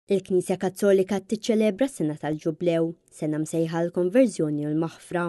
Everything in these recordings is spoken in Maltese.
Il-Knisja Kattolika tiċċelebra s-sena tal-Ġublew, sena msejħa għall-konverżjoni u l-maħfra.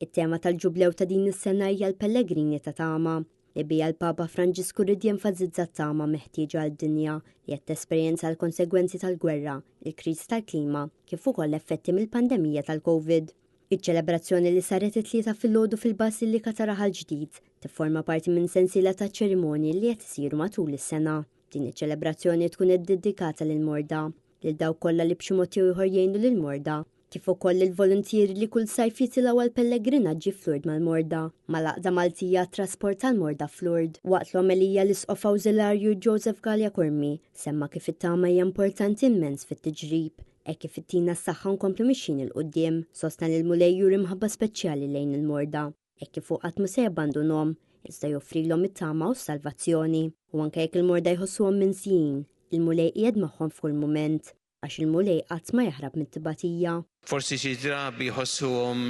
It-tema tal-Ġublew ta' din is-sena hija l-Pellegrini ta' Tama, li biha l-Papa Franġisku ried jenfasizza t-tama meħtieġa għal dinja li qed tesperjenza l-konsegwenzi tal-gwerra, il-kriżi tal-klima, kif ukoll l-effetti mill-pandemija tal-Covid. Iċ-ċelebrazzjoni li saret it-Tlieta filgħodu fil-Basilika ta' Raħal Ġdid tifforma parti minn sensiela ta' ċerimonji li qed isiru matul is-sena. Din iċ-ċelebrazzjoni tkun iddedikata lill-morda, lil dawk kollha li b'xi mod jew ieħor jgħinu lill-morda, kif ukoll lill-voluntieri li kull sajf jitilgħu għal pellegrinaġġi f'Lourdes mal-morda, mal-Għaqda Maltija għat-Trasport tal-Morda f'Lourdes. Waqt l-omelija l-Isqof Awżilarju Joseph Galea Curmi semma kif it-tama hija importanti immens fit-tiġrib, hekk kif ittina s-saħħa nkomplu mixjin 'il quddiem. Sostna li l-Mulej juri mħabba speċjali lejn il-morda. Hekk kif hu qatt mhu se jabbandunhom, iżda joffrilhom it-tama u s-salvazzjoni. U anke jekk il-morda jħossuhom minsijin, il-Mulej qiegħed magħhom f'kull mument, għax il-Mulej qatt ma jaħrab mit-tbatija. Forsi xi drabi jħossuhom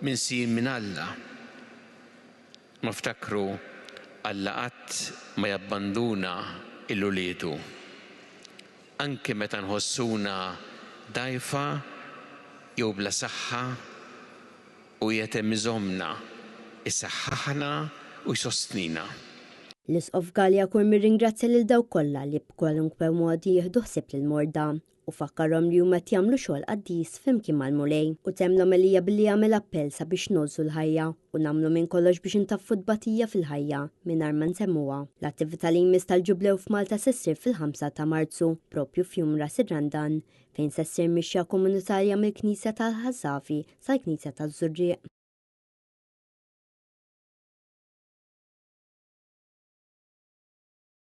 minsijin minn Alla. Imma ftakru, Alla qatt ma jabbanduna 'l uliedu. Anke meta nħossuna dgħajfa jew bla saħħa, Hu qiegħed hemm iżommna, isaħħaħna u jsostnina. L-Isqof Galea Curmi rringrazzja lil dawk kollha li b'kwalunkwe mod jieħdu ħsieb lill-morda u fakkarhom li huma qed jagħmlu xogħol qaddis flimkien mal-Mulej. Hu temm l-omelija billi għamel appell sabiex ngħożżu l-ħajja u nagħmlu minn kollox biex intaffu t-tbatija fil-ħajja mingħajr ma nsemmuha. L-attività li jmiss tal-Ġublew f'Malta se ssir fil-5 ta' Marzu, propju f'Jum Ras ir-Randan, fejn se ssir mixja komunitarja mill-Knisja tal-Ħażafi sal-Knisja taż-Żurrieq.